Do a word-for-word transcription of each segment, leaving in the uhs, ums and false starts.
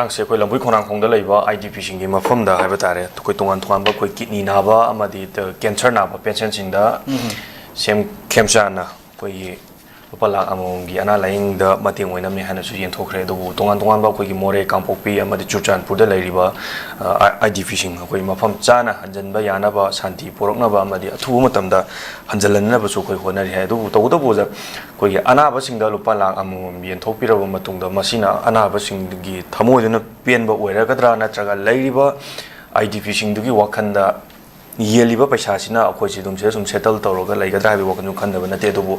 ꯉꯔꯥꯡꯁꯦ ꯑꯩꯈꯣꯏ ꯂꯝꯕꯣꯏ ꯈꯣꯡꯅꯥꯡꯈꯣꯡꯗ ꯂꯩꯕ ꯑꯥꯏ ꯗꯤ ꯄꯤꯁꯤꯡꯒꯤ ꯃꯐꯝꯗ ꯍꯥꯏꯕ ꯇꯥꯔꯦ, ꯑꯩꯈꯣꯏ ꯇꯣꯉꯥꯟ ꯇꯣꯉꯥꯟꯕ ꯑꯩꯈꯣꯏ ꯀꯤꯗꯅꯤ ꯅꯥꯕ ꯑꯃꯗꯤ ꯀꯦꯟꯁꯔ ꯅꯥꯕ ꯄꯦꯁꯦꯟꯁꯤꯡꯗ ꯁꯦꯝ ꯈꯦꯝꯆꯥꯅ ꯑꯩꯈꯣꯏꯒꯤ ꯂꯨꯄꯥ ꯂꯥꯈ ꯑꯃꯃꯝꯒꯤ ꯑꯅꯥ ꯂꯥꯏꯌꯦꯡꯗ ꯃꯇꯦꯡ ꯑꯣꯏꯅꯕꯅꯤ ꯍꯥꯏꯅꯁꯨ ꯌꯦꯟꯊꯣꯛꯈ꯭ꯔꯦ꯫ ꯑꯗꯨꯕꯨ ꯇꯣꯉꯥꯟ ꯇꯣꯉꯥꯟꯕ ꯑꯩꯈꯣꯏꯒꯤ ꯃꯣꯔꯦ, ꯀꯥꯡꯄꯣꯛꯄꯤ ꯑꯃꯗꯤ ꯆꯨꯔꯆꯥꯟꯄꯨꯔꯗ ꯂꯩꯔꯤꯕ ꯑꯥꯏ ꯗꯤ ꯄꯤꯁꯤꯡ ꯑꯩꯈꯣꯏ ꯃꯐꯝ ꯆꯥꯅ ꯍꯟꯖꯤꯟꯕ ꯌꯥꯅꯕ, ꯁꯥꯟꯇꯤ ꯄꯨꯔꯛꯅꯕ ꯑꯃꯗꯤ ꯑꯊꯨꯕ ꯃꯇꯝꯗ ꯍꯟꯖꯤꯜꯍꯟꯅꯕꯁꯨ ꯑꯩꯈꯣꯏ ꯍꯣꯠꯅꯔꯤ ꯍꯥꯏ꯫ ꯑꯗꯨꯕꯨ ꯇꯧꯕꯇꯕꯨ ꯑꯣꯖꯥ, ꯑꯩꯈꯣꯏꯒꯤ ꯑꯅꯥꯕꯁꯤꯡꯗ ꯂꯨꯄꯥ ꯂꯥꯈ ꯑꯃꯃꯝ ꯌꯦꯟꯊꯣꯛꯄꯤꯔꯕ ꯃꯇꯨꯡꯗ ꯃꯁꯤꯅ ꯑꯅꯥꯕꯁꯤꯡꯒꯤ ꯊꯃꯣꯏꯗꯨꯅ ꯄꯦꯟꯕ ꯑꯣꯏꯔꯒꯗ꯭ꯔꯥ, ꯅꯠꯇ꯭ꯔꯒ ꯂꯩꯔꯤꯕ ꯑꯥꯏ ꯗꯤ ꯄꯤꯁꯤꯡꯗꯨꯒꯤ ꯋꯥꯈꯜꯗ ꯌꯦꯜꯂꯤꯕ ꯄꯩꯁꯥꯁꯤꯅ ꯑꯩꯈꯣꯏꯁꯦ ꯑꯗꯨꯝ ꯁꯤꯗ ꯁꯨꯝ ꯁꯦꯇꯜ ꯇꯧꯔꯒ ꯂꯩꯒꯗ꯭ꯔꯥ ꯍꯥꯏꯕꯒꯤ ꯋꯥꯈꯜꯁꯨ ꯈꯟꯗꯕ ꯅꯠꯇꯦ꯫ ꯑꯗꯨꯕꯨ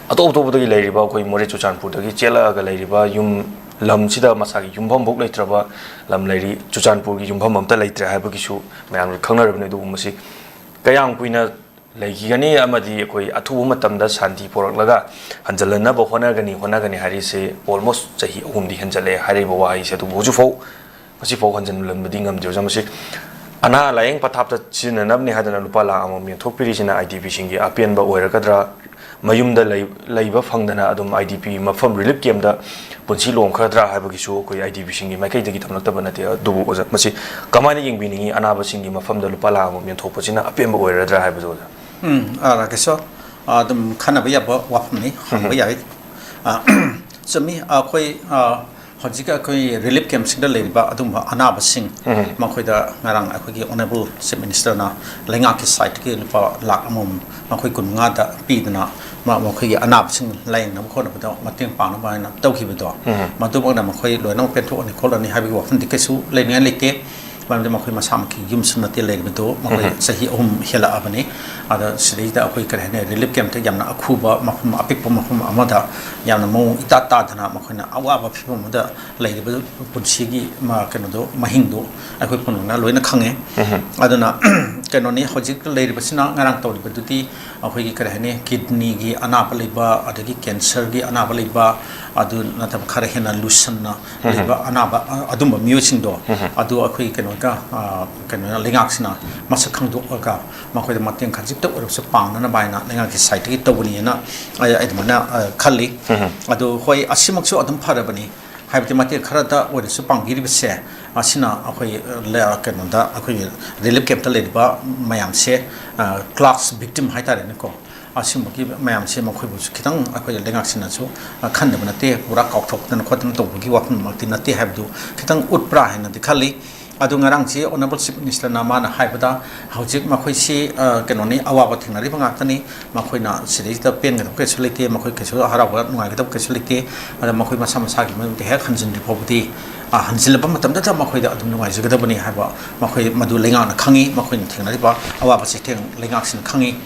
ꯑꯇꯣꯞ ꯑꯇꯣꯞꯄꯗꯒꯤ ꯂꯩꯔꯤꯕ ꯑꯩꯈꯣꯏ ꯃꯣꯔꯦ ꯆꯨꯔꯆꯥꯟꯄꯨꯔꯗꯒꯤ ꯆꯦꯜꯂꯛꯑꯒ ꯂꯩꯔꯤꯕ ꯌꯨꯝ ꯂꯝꯁꯤꯗ ꯃꯁꯥꯒꯤ ꯌꯨꯝꯐꯝꯐꯥꯎ ꯂꯩꯇ꯭ꯔꯕ ꯂꯝ ꯂꯩꯔꯤ꯫ ꯆꯨꯔꯆꯥꯟꯄꯨꯔꯒꯤ ꯌꯨꯝꯐꯝ ꯑꯝꯇ ꯂꯩꯇ꯭ꯔꯦ ꯍꯥꯏꯕꯒꯤꯁꯨ ꯃꯌꯥꯝꯅ ꯈꯪꯅꯔꯕꯅꯤ꯫ ꯑꯗꯨꯕꯨ ꯃꯁꯤ ꯀꯌꯥꯝ ꯀꯨꯏꯅ ꯂꯩꯈꯤꯒꯅꯤ ꯑꯃꯗꯤ ꯑꯩꯈꯣꯏ ꯑꯊꯨꯕ ꯃꯇꯝꯗ ꯁꯥꯟꯇꯤ ꯄꯨꯔꯛꯂꯒ ꯍꯟꯖꯤꯜꯍꯟꯅꯕ ꯍꯣꯠꯅꯒꯅꯤ, ꯍꯣꯠꯅꯒꯅꯤ ꯍꯥꯏꯔꯤꯁꯦ almost ꯆꯍꯤ ꯑꯍꯨꯝꯗꯤ ꯍꯦꯟꯖꯜꯂꯛꯑꯦ ꯍꯥꯏꯔꯤꯕ ꯋꯥꯍꯩꯁꯦ꯫ ꯑꯗꯨꯕꯨ ꯍꯧꯖꯤꯛꯐꯥꯎ ꯉꯁꯤꯐꯥꯎ ꯍꯟꯖꯤꯜꯍꯟꯕꯗꯤ ꯉꯝꯗ꯭ꯔꯤ꯫ ꯑꯣꯖꯥ, ꯃꯁꯤ ꯑꯅꯥ ꯂꯥꯏꯌꯦꯡ ꯄꯊꯥꯞꯇ ꯁꯤꯖꯤꯟꯅꯅꯕꯅꯤ ꯍꯥꯏꯗꯅ ꯂꯨꯄꯥ ꯂꯥꯈ ꯑꯃꯃꯝ ꯌꯦꯟꯊꯣꯛꯄꯤꯔꯤꯁꯤꯅ ꯑꯥꯏ ꯗꯤ ꯄꯤꯁꯤꯡꯒꯤ ꯑꯄꯦꯟꯕ ꯑꯣꯏꯔꯒꯗ꯭ꯔꯥ? ꯃꯌꯨꯝꯗ ꯂꯩ-, ꯂꯩꯕ ꯐꯪꯗꯅ ꯑꯗꯨꯝ ꯑꯥꯏ ꯗꯤ ꯄꯤ ꯃꯐꯝ ꯔꯤꯂꯤꯐ ꯀꯦꯝꯗ ꯄꯨꯟꯁꯤ ꯂꯣꯝꯈ꯭ꯔꯗ꯭ꯔꯥ ꯍꯥꯏꯕꯒꯤꯁꯨ ꯑꯩꯈꯣꯏ ꯑꯥꯏ ꯗꯤ ꯄꯤꯁꯤꯡꯒꯤ ꯃꯥꯏꯀꯩꯗꯒꯤ ꯊꯝꯂꯛꯇꯕ ꯅꯠꯇꯦ꯫ ꯑꯗꯨꯕꯨ ꯑꯣꯖꯥ, ꯃꯁꯤ ꯀꯃꯥꯏꯅ ꯌꯦꯡꯕꯤꯅꯤꯡꯉꯤ? ꯑꯅꯥꯕꯁꯤꯡꯒꯤ ꯃꯐꯝꯗ ꯂꯨꯄꯥ ꯂꯥꯈ ꯑꯃꯃꯝ ꯌꯦꯟꯊꯣꯛꯄꯁꯤꯅ ꯑꯄꯦꯟꯕ ꯑꯣꯏꯔꯗ꯭ꯔꯥ ꯍꯥꯏꯕꯗꯨ ꯑꯣꯖꯥ? ꯎꯝ, ꯑ, ꯔꯥꯀꯦꯁꯣꯔ, ꯑ, ꯑꯗꯨꯝ ꯈꯟꯅꯕ ꯌꯥꯕ ꯋꯥꯐꯝꯅꯤ, ꯍꯪꯕ ꯎꯝ꯫ ꯌꯥꯏ꯫ ꯑ, ꯆꯨꯝꯃꯤ, ꯑꯩꯈꯣꯏ, ꯑ, ꯍꯧꯖꯤꯛ ꯑꯩꯈꯣꯏ ꯔꯤꯂꯤꯐ ꯀꯦꯝꯞꯁꯤꯡꯗ ꯂꯩꯔꯤꯕ ꯑꯗꯨꯒꯨꯝꯕ ꯑꯅꯥꯕꯁꯤꯡ, ꯎꯝ꯫ ꯃꯈꯣꯏꯗ ꯉꯔꯥꯡ ꯑꯩꯈꯣꯏꯒꯤ ꯑꯣꯅꯔꯦꯕꯜ ꯆꯤꯐ ꯃꯤꯅꯤꯁꯇꯔꯅ ꯂꯩꯉꯥꯛꯀꯤ ꯁꯥꯏꯠꯇꯒꯤ ꯂꯨꯄꯥ ꯂꯥꯈ ꯑꯃꯃꯝ ꯃꯈꯣꯏ ꯀꯨꯟꯃꯉꯥꯗ ꯄꯤꯗꯨꯅ ꯃ-, ꯃꯈꯣꯏꯒꯤ ꯑꯅꯥꯕꯁꯤꯡ ꯂꯥꯌꯦꯡꯅꯕ ꯈꯣꯠꯅꯕꯗ ꯃꯇꯦꯡ ꯄꯥꯡꯅꯕ ꯍꯥꯏꯅ ꯇꯧꯈꯤꯕꯗꯣ, ꯎꯝ꯫ ꯃꯗꯨꯃꯛꯅ ꯃꯈꯣꯏ ꯂꯣꯏꯅꯃꯛ ꯄꯦꯟꯊꯣꯛꯑꯅꯤ ꯈꯣꯠꯂꯅꯤ ꯍꯥꯏꯕꯒꯤ ꯋꯥꯐꯝꯗꯤ ꯀꯩꯁꯨ ꯂꯩꯅꯤꯡꯉꯥꯏ ꯂꯩꯇꯦ꯫ ꯃꯔꯝꯗꯤ ꯃꯈꯣꯏ ꯃꯁꯥꯃꯛꯀꯤ ꯌꯨꯝꯁꯨ ꯅꯠꯇꯦ ꯂꯩꯔꯤꯕꯗꯨ, ꯃꯈꯣꯏ ꯎꯝ꯫ ꯆꯍꯤ ꯑꯍꯨꯝ ꯍꯦꯜꯂꯛꯑꯕꯅꯤ꯫ ꯑꯗ ꯁꯤꯗꯩꯗ ꯑꯩꯈꯣꯏ ꯀꯔꯤ ꯍꯥꯏꯅꯤ, ꯔꯤꯂꯤꯐ ꯀꯦꯝꯞꯇ ꯌꯥꯝꯅ ꯑꯈꯨꯕ ꯃꯐꯝ, ꯑꯄꯤꯛꯄ ꯃꯐꯝ ꯑꯃꯗ ꯌꯥꯝꯅ ꯃꯑꯣꯡ ꯏꯇꯥ ꯇꯥꯗꯅ ꯃꯈꯣꯏꯅ ꯑꯋꯥꯕ ꯐꯤꯕꯝ ꯑꯃꯗ ꯂꯩꯔꯤꯕ ꯄꯨꯟꯁꯤꯒꯤ ꯃ-, ꯀꯩꯅꯣꯗꯣ, ꯃꯍꯤꯡꯗꯣ ꯑꯩꯈꯣꯏ ꯄꯨꯝꯅꯃꯛꯅ ꯂꯣꯏꯅ ꯈꯪꯉꯦ꯫ ꯎꯝ꯫ ꯑꯗꯨꯅ ꯀꯩꯅꯣꯅꯤ, ꯍꯧꯖꯤꯛ ꯂꯩꯔꯤꯕꯁꯤꯅ ꯉꯔꯥꯡ ꯇꯧꯔꯤꯕꯗꯨꯗꯤ ꯑꯩꯈꯣꯏꯒꯤ ꯀꯔꯤ ꯍꯥꯏꯅꯤ, ꯀꯤꯗꯅꯤꯒꯤ ꯑꯅꯥꯕ ꯂꯩꯕ, ꯑꯗꯒꯤ ꯀꯦꯟꯁꯔꯒꯤ ꯑꯅꯥꯕ ꯂꯩꯕ, ꯑꯗꯨ ꯅꯠꯇꯕ ꯈꯔ ꯍꯦꯟꯅ ꯂꯨꯁꯟꯅ ꯎꯝ꯫ ꯂꯩꯕ ꯑꯅꯥꯕ, ꯑ-, ꯑꯗꯨꯝꯕ ꯃꯤꯑꯣꯏꯁꯤꯡꯗꯣ, ꯎꯝ꯫ ꯑꯗꯨ ꯑꯩꯈꯣꯏ ꯀꯩꯅꯣꯒ, ꯑ, ꯀꯩꯅꯣꯅ, ꯂꯩꯉꯥꯛꯁꯤꯅ ꯃꯁꯛ ꯈꯪꯗꯣꯛꯑꯒ ꯃꯈꯣꯏꯗ ꯃꯇꯦꯡ ꯈꯖꯤꯛꯇ ꯑꯣꯏꯔꯕꯁꯨ ꯄꯥꯡꯅꯅꯕ ꯍꯥꯏꯅ ꯂꯩꯉꯥꯛꯀꯤ ꯁꯥꯏꯠꯇꯒꯤ ꯇꯧꯕꯅꯤꯅ ꯑꯩ, ꯑꯩ ꯑꯗꯨꯃꯥꯏꯅ, ꯑ, ꯈꯜꯂꯤ꯫ ꯎꯝ꯫ ꯑꯗꯨ ꯍꯣꯏ, ꯑꯁꯤꯃꯛꯁꯨ ꯑꯗꯨꯝ ꯐꯔꯕꯅꯤ꯫ ꯍꯥꯏꯕꯗꯤ ꯃꯇꯦꯛ ꯈꯔꯗ ꯑꯣꯏꯔꯁꯨ ꯄꯥꯡꯕꯤꯔꯤꯕꯁꯦ, ꯑꯁꯤꯅ ꯑꯩꯈꯣꯏ ꯂ-, ꯀꯩꯅꯣꯗ, ꯑꯩꯈꯣꯏꯒꯤ relief camp ꯇ ꯂꯩꯔꯤꯕ ꯃꯌꯥꯝꯁꯦ, ꯑ, class victim ꯍꯥꯏꯇꯥꯔꯦꯅꯦꯀꯣ, ꯑꯁꯤꯒꯨꯝꯕꯒꯤ ꯃꯌꯥꯝꯁꯦ ꯃꯈꯣꯏꯕꯨꯁꯨ ꯈꯤꯇꯪ ꯑꯩꯈꯣꯏ ꯂꯩꯉꯥꯛꯁꯤꯅꯁꯨ, ꯑ, ꯈꯟꯗꯕ ꯅꯠꯇꯦ, ꯄꯨꯔꯥ ꯀꯥꯎꯊꯣꯛꯇꯅ ꯈꯣꯠꯇꯅ ꯇꯧꯕꯒꯤ ꯋꯥꯐꯝꯃꯛꯇꯤ ꯅꯠꯇꯦ ꯍꯥꯏꯕꯗꯨ ꯈꯤꯇꯪ ꯎꯠꯄ꯭ꯔꯥ ꯍꯥꯏꯅꯗꯤ ꯈꯜꯂꯤ꯫ ꯑꯗꯨ ꯉꯔꯥꯡꯁꯤ Honourable Chief Minister ꯅ ꯃꯥꯅ ꯍꯥꯏꯕꯗ, ꯍꯧꯖꯤꯛ ꯃꯈꯣꯏꯁꯤ, ꯑ, ꯀꯩꯅꯣꯅꯤ, ꯑꯋꯥꯕ ꯊꯦꯡꯅꯔꯤꯕ ꯉꯥꯛꯇꯅꯤ, ꯃꯈꯣꯏꯅ ꯁꯤꯗꯩꯁꯤꯗ ꯄꯦꯟꯒꯗꯕ ꯀꯩꯁꯨ ꯂꯩꯇꯦ, ꯃꯈꯣꯏ ꯀꯩꯁꯨ ꯍꯔꯥꯎꯕ ꯅꯨꯡꯉꯥꯏꯒꯗꯕ ꯀꯩꯁꯨ ꯂꯩꯇꯦ, ꯑꯗ ꯃꯈꯣꯏ ꯃꯁꯥ ꯃꯁꯥꯒꯤ ꯃꯌꯨꯝꯗ ꯍꯦꯛ ꯍꯟꯖꯤꯟꯗ꯭ꯔꯤ ꯐꯥꯎꯕꯗꯤ, ꯑ, ꯍꯟꯖꯤꯜꯂꯛꯄ ꯃꯇꯝꯗꯇ ꯃꯈꯣꯏꯗ ꯑꯗꯨꯝ ꯅꯨꯡꯉꯥꯏꯖꯒꯗꯕꯅꯤ ꯍꯥꯏꯕ, ꯃꯈꯣꯏ ꯃꯗꯨ ꯂꯩꯉꯥꯛꯅ ꯈꯪꯉꯤ, ꯃꯈꯣꯏꯅ ꯊꯦꯡꯅꯔꯤꯕ ꯑꯋꯥꯕ ꯆꯩꯊꯦꯡ ꯂꯩꯉꯥꯛꯁꯤꯅ ꯈꯪꯉꯤ꯫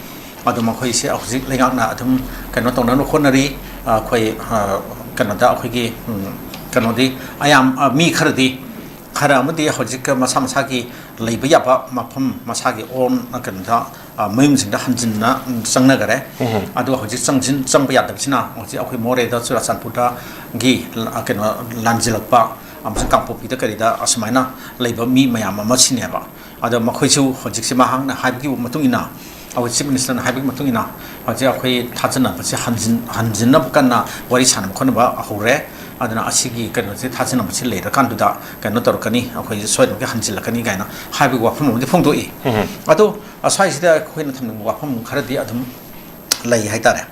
ꯑꯗꯣ ꯃꯈꯣꯏꯁꯦ ꯍꯧꯖꯤꯛ ꯂꯩꯉꯥꯛꯅ ꯑꯗꯨꯝ ꯀꯩꯅꯣ ꯇꯧꯅꯕ ꯍꯣꯠꯅꯔꯤ꯫ ꯑꯩꯈꯣꯏ, ꯑ, ꯀꯩꯅꯣꯗ ꯑꯩꯈꯣꯏꯒꯤ, ꯎꯝ, ꯀꯩꯅꯣꯗꯤ ꯑꯌꯥꯝ-, ꯑ, ꯃꯤ ꯈꯔꯗꯤ, ꯈꯔ ꯑꯃꯗꯤ ꯍꯧꯖꯤꯛ ꯃꯁꯥ ꯃꯁꯥꯒꯤ ꯂꯩꯕ ꯌꯥꯕ ꯃꯐꯝ, ꯃꯁꯥꯒꯤ own, ꯑ, ꯀꯩꯅꯣꯗ, ꯑ, ꯃꯌꯨꯝꯁꯤꯡꯗ ꯍꯟꯖꯤꯟꯅ, ꯎꯝ, ꯆꯪꯅꯈꯔꯦ꯫ ꯎꯝ꯫ ꯑꯗꯣ ꯍꯧꯖꯤꯛ ꯆꯪꯁꯤꯟ-, ꯆꯪꯕ ꯌꯥꯗꯕꯁꯤꯅ ꯍꯧꯖꯤꯛ ꯑꯩꯈꯣꯏ ꯃꯣꯔꯦꯗ, ꯆꯨꯔꯥꯆꯥꯟꯄꯨꯔꯗꯒꯤ, ꯑ, ꯀꯩꯅꯣ, ꯂꯥꯟꯖꯤꯜꯂꯛꯄ ꯑꯃꯁꯨꯡ ꯀꯥꯡꯄꯣꯛꯄꯤꯗ ꯀꯔꯤꯗ ꯑꯁꯨꯃꯥꯏꯅ ꯂꯩꯕ ꯃꯤ ꯃꯌꯥꯝ ꯑꯃ ꯁꯤꯅꯦꯕ꯫ ꯑꯗꯣ ꯃꯈꯣꯏꯁꯨ ꯍꯧꯖꯤꯛꯁꯦ ꯃꯍꯥꯛꯅ ꯍꯥꯏꯕꯒꯤ ꯃꯇꯨꯡ ꯏꯟꯅ, ꯑꯩꯈꯣꯏ Chief Minister ꯅ ꯍꯥꯏꯕꯒꯤ ꯃꯇꯨꯡ ꯏꯟꯅ, ꯍꯧꯖꯤꯛ ꯑꯩꯈꯣꯏ ꯊꯥꯖꯅꯕꯁꯦ ꯍꯟꯖꯤꯟ-, ꯍꯟꯖꯤꯟꯅꯕ ꯀꯟꯅ ꯋꯥꯔꯤ ꯁꯥꯟꯅꯕ ꯈꯣꯠꯅꯕ ꯍꯧꯔꯦ꯫ ꯑꯗꯨꯅ ꯑꯁꯤꯒꯤ ꯀꯩꯅꯣꯁꯦ, ꯊꯥꯖꯅꯕꯁꯦ ꯂꯩꯔꯀꯥꯟꯗꯨꯗ ꯀꯩꯅꯣ ꯇꯧꯔꯛꯀꯅꯤ, ꯑꯩꯈꯣꯏ ꯁꯣꯏꯗꯅꯃꯛꯀꯤ ꯍꯟꯖꯤꯜꯂꯛꯀꯅꯤ ꯀꯥꯏꯅ ꯍꯥꯏꯕꯒꯤ ꯋꯥꯐꯝ ꯑꯃꯗꯤ ꯐꯣꯡꯗꯣꯛꯏ꯫ ꯎꯝ꯫ ꯑꯗꯣ ꯑꯁ꯭ꯋꯥꯏꯁꯤꯗ ꯑꯩꯈꯣꯏꯅ ꯊꯝꯅꯤꯡꯕ ꯋꯥꯐꯝ ꯈꯔꯗꯤ ꯑꯗꯨꯝ ꯂꯩ ꯍꯥꯏꯇꯥꯔꯦ꯫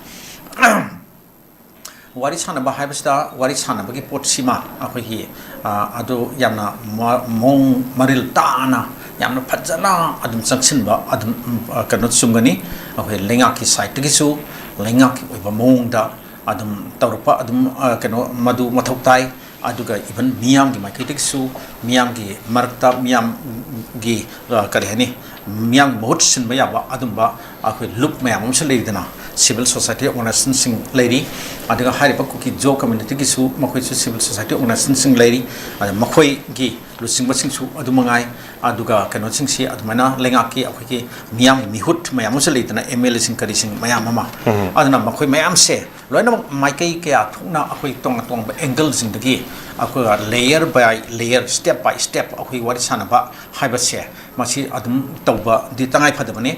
ꯋꯥꯔꯤ ꯁꯥꯟꯅꯕ ꯍꯥꯏꯕꯁꯤꯗ, ꯋꯥꯔꯤ ꯁꯥꯟꯅꯕꯒꯤ ꯄꯣꯠꯁꯤꯃ ꯑꯩꯈꯣꯏꯒꯤ, ꯑ, ꯑꯗꯨ ꯌꯥꯝꯅ ꯃ-, ꯃꯑꯣꯡ ꯃꯔꯤꯜ ꯇꯥꯅ, ꯌꯥꯝꯅ ꯐꯖꯅ ꯑꯗꯨꯝ ꯆꯪꯁꯤꯟꯕ ꯑꯗꯨꯝ, ꯎꯝ, ꯑ, ꯀꯩꯅꯣ ꯆꯨꯝꯒꯅꯤ꯫ ꯑꯩꯈꯣꯏ ꯂꯩꯉꯥꯛꯀꯤ side ꯇꯒꯤꯁꯨ ꯂꯩꯉꯥꯛꯀꯤ ꯑꯣꯏꯕ ꯃꯑꯣꯡꯗ ꯑꯗꯨꯝ ꯇꯧꯔꯛꯄ ꯑꯗꯨꯝ, ꯑ, ꯀꯩꯅꯣ ꯃꯗꯨ ꯃꯊꯧ ꯇꯥꯏ꯫ ꯑꯗꯨꯒ even ꯃꯤꯌꯥꯝꯒꯤ ꯃꯥꯏꯀꯩꯗꯒꯤꯁꯨ, ꯃꯤꯌꯥꯝꯒꯤ ꯃꯔꯛꯇ, ꯃꯤꯌꯥꯝꯒꯤ, ꯑ, ꯀꯔꯤ ꯍꯥꯏꯅꯤ, ꯃꯤꯌꯥꯝꯒꯤ ꯃꯍꯨꯠ ꯁꯤꯟꯕ ꯌꯥꯕ ꯑꯗꯨꯝꯕ ꯑꯩꯈꯣꯏ ꯂꯨꯞ ꯃꯌꯥꯝ ꯑꯃꯁꯨ ꯂꯩꯔꯤꯗꯅ, civil society organization ꯁꯤꯡ ꯂꯩꯔꯤ, ꯑꯗꯨꯒ ꯍꯥꯏꯔꯤꯕ ꯀꯨꯀꯤ ꯖꯣ community ꯒꯤꯁꯨ ꯃꯈꯣꯏꯁꯨ civil society organization ꯁꯤꯡ ꯂꯩꯔꯤ, ꯑꯗ ꯃꯈꯣꯏꯒꯤ ꯂꯨꯆꯤꯡꯕꯁꯤꯡꯁꯨ ꯑꯗꯨ ꯃꯉꯥꯏ, ꯑꯗꯨꯒ ꯀꯩꯅꯣꯁꯤꯡꯁꯤ ꯑꯗꯨꯃꯥꯏꯅ ꯂꯩꯉꯥꯛꯀꯤ ꯑꯩꯈꯣꯏꯒꯤ ꯃꯤꯌꯥꯝꯒꯤ ꯃꯤꯍꯨꯠ ꯃꯌꯥꯝ ꯑꯃꯁꯨ ꯂꯩꯗꯅ, M L A ꯁꯤꯡ ꯀꯔꯤꯁꯤꯡ ꯃꯌꯥꯝ ꯑꯃ꯫ ꯎꯝ꯫ ꯑꯗꯨꯅ ꯃꯈꯣꯏ ꯃꯌꯥꯝꯁꯦ ꯂꯣꯏꯅꯃꯛ ꯃꯥꯏꯀꯩ ꯀꯌꯥ ꯊꯣꯛꯅ ꯑꯩꯈꯣꯏ ꯇꯣꯉꯥꯟ ꯇꯣꯉꯥꯟꯕ angle ꯁꯤꯡꯗꯒꯤ ꯑꯩꯈꯣꯏ layer by layer, step by step ꯑꯩꯈꯣꯏ ꯋꯥꯔꯤ ꯁꯥꯟꯅꯕ ꯍꯥꯏꯕꯁꯦ, ꯃꯁꯤ ꯑꯗꯨꯝ ꯇꯧꯕꯗꯤ ꯇꯉꯥꯏ ꯐꯗꯕꯅꯤ꯫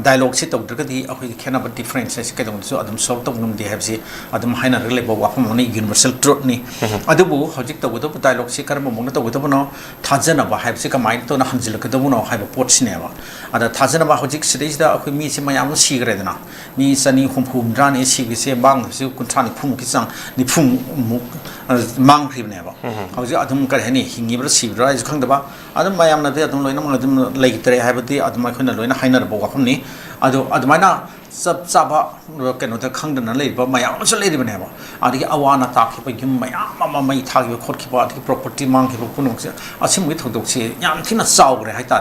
ꯗꯥꯏꯂꯣꯒꯁꯤ ꯇꯧꯗ꯭ꯔꯒꯗꯤ ꯑꯩꯈꯣꯏꯒꯤ ꯈꯦꯠꯅꯕ, ꯗꯤꯐ꯭ꯔꯦꯟꯁ ꯍꯥꯏꯁꯤ ꯀꯩꯗꯧꯅꯗꯁꯨ ꯑꯗꯨꯝ ꯁꯣꯜꯕ ꯇꯧꯕ ꯉꯝꯗꯦ ꯍꯥꯏꯕꯁꯤ ꯑꯗꯨꯝ ꯍꯥꯏꯅꯔꯒ ꯂꯩꯕ ꯋꯥꯐꯝ ꯑꯃꯅꯤ, ꯌꯨꯅꯤꯚꯔꯁꯦꯜ ꯇ꯭ꯔꯨꯠꯅꯤ꯫ ꯑꯗꯨꯕꯨ ꯍꯧꯖꯤꯛ ꯇꯧꯒꯗꯧꯕ ꯗꯥꯏꯂꯣꯒꯁꯤ ꯀꯔꯝꯕ ꯃꯑꯣꯡꯗ ꯇꯧꯒꯗꯕꯅꯣ, ꯊꯥꯖꯅꯕ ꯍꯥꯏꯕꯁꯤ ꯀꯃꯥꯏꯅ ꯇꯧꯅ ꯍꯟꯖꯤꯜꯂꯛꯀꯗꯕꯅꯣ ꯍꯥꯏꯕ ꯄꯣꯠꯁꯤꯅꯦꯕ꯫ ꯑꯗ ꯊꯥꯖꯅꯕ ꯍꯧꯖꯤꯛ ꯁꯤꯗꯩꯁꯤꯗ ꯑꯩꯈꯣꯏ ꯃꯤꯁꯦ ꯃꯌꯥꯝ ꯑꯃ ꯁꯤꯈ꯭ꯔꯦꯗꯅ, ꯃꯤ ꯆꯅꯤ ꯍꯨꯝꯐꯨ ꯍꯨꯝꯗ꯭ꯔꯥꯅꯤ ꯁꯤꯈ꯭ꯔꯤꯁꯦ, ꯃꯥꯡꯗꯕꯁꯤ ꯀꯨꯟꯊ꯭ꯔꯥ ꯅꯤꯐꯨꯃꯨꯛꯀꯤ ꯆꯥꯡ, ꯅꯤꯐꯨꯃꯨꯛ, ꯑ, ꯃꯥꯡꯈ꯭ꯔꯤꯕꯅꯦꯕ꯫ ꯍꯧꯖꯤꯛ ꯑꯗꯨꯝ ꯀꯔꯤ ꯍꯥꯏꯅꯤ, ꯍꯤꯡꯉꯤꯕ꯭ꯔꯥ ꯁꯤꯕ꯭ꯔꯥ ꯍꯥꯏꯁꯨ ꯈꯪꯗꯕ, ꯑꯗꯨꯝ ꯃꯌꯥꯝꯅꯗꯤ ꯑꯗꯨꯝ ꯂꯣꯏꯅꯃꯛ ꯑꯗꯨꯝ ꯂꯩꯇ꯭ꯔꯦ ꯍꯥꯏꯕꯗꯤ ꯑꯗꯨꯝ ꯑꯩꯈꯣꯏꯅ ꯂꯣꯏꯅ ꯍꯥꯏꯅꯔꯕ ꯋꯥꯐꯝꯅꯤ꯫ ꯑꯗꯣ ꯑꯗꯨꯃꯥꯏꯅ ꯆꯞ ꯆꯥꯕ ꯀꯩꯅꯣꯗ ꯈꯪꯗꯅ ꯂꯩꯔꯤꯕ ꯃꯌꯥꯝ ꯑꯃꯁꯨ ꯂꯩꯔꯤꯕꯅꯦꯕ꯫ ꯑꯗꯒꯤ ꯑꯋꯥ ꯑꯅꯥ ꯇꯥꯈꯤꯕ ꯌꯨꯝ ꯃꯌꯥꯝ ꯑꯃ, ꯃꯩ ꯊꯥꯈꯤꯕ ꯈꯣꯠꯈꯤꯕ, ꯑꯗꯒꯤ ꯄ꯭ꯔꯣꯄꯔꯇꯤ ꯃꯥꯡꯈꯤꯕ ꯄꯨꯝꯅꯃꯛꯁꯦ, ꯑꯁꯤꯒꯨꯝꯕꯒꯤ ꯊꯧꯗꯣꯛꯁꯦ ꯌꯥꯝ ꯊꯤꯅ ꯆꯥꯎꯈ꯭ꯔꯦ ꯍꯥꯏꯇꯥꯔꯦ꯫